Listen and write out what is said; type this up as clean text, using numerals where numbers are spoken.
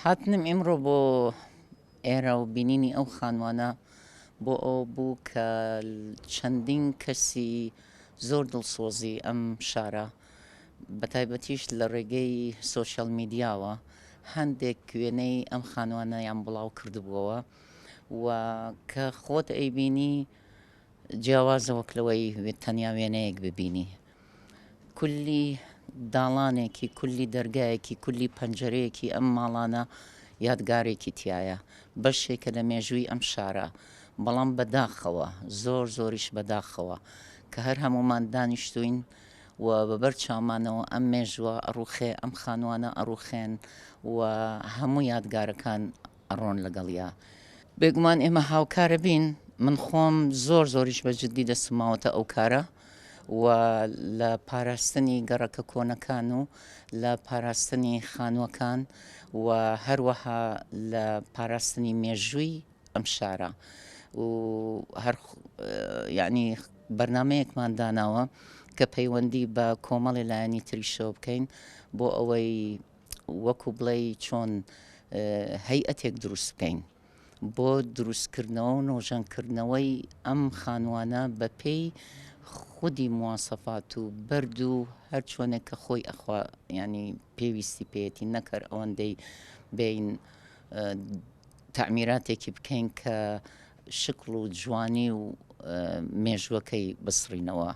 هاتنم ئیمڕۆ بۆ ئێرە و بینینی ئەو خانوانە بۆ ئەوە بوو کە چەندین کەسی زۆر دڵسۆزی ئەم شارە بەتایبەتیش لە ڕێگەی سۆشیال میدیاوە هەندێک وێنەی ئەم خانوانەیان بڵاو کردبووەوە و کە خۆت ئەیبینی جیاوازە وەک لەوەی تەنیا وێنەیەک ببینی. کولی داڵانێکی، کولی دەرگایەکی، کولی پەنجەرەیەکی ئەم ماڵانە یادگارێکی تیایە، بەشێکە لە مێژووی ئەم شارە، بەڵام بەداخەوە، زۆر زۆریش بەداخەوە کە هەر هەموومان دانیشتووین و بە بەر چاومانەوە ئەم مێژووە ئەڕووخێ، ئەم خانووانە ئەڕووخێن و هەموو یادگارەکان ئەڕۆن لەگەڵیا. بێگومان ئێمە هاوکارە بین، من خۆم زۆر زۆریش بە جدی دەستم ماوەتە ئەو کارە و لە پاراستنی گەڕەکە کۆنەکان و لە پاراستنی خانووەکان و هەروەها لە پاراستنی مێژووی ئەم شارە و هەر یعنی بەرنمەیەکمان داناوە کە پەیوەندی بە کۆمەڵی لایەنی تریشەوە بکەین بۆ ئەوەی وەکو بڵێی چۆن هەیئەتێک دروست بکەین بۆ دروستکردنەوە و نۆژەنکردنەوەی ئەم خانوانە بە پێی خودی مواسەفات و بەرد و هەر چۆنێک کە خۆی ئەخوا ینی پێویستی پێیەتی نەکەر ئەوەندەی بین تەعمیراتێکی بکەین کە شکڵ و جوانی و مێژوەکەی بسڕینەوە.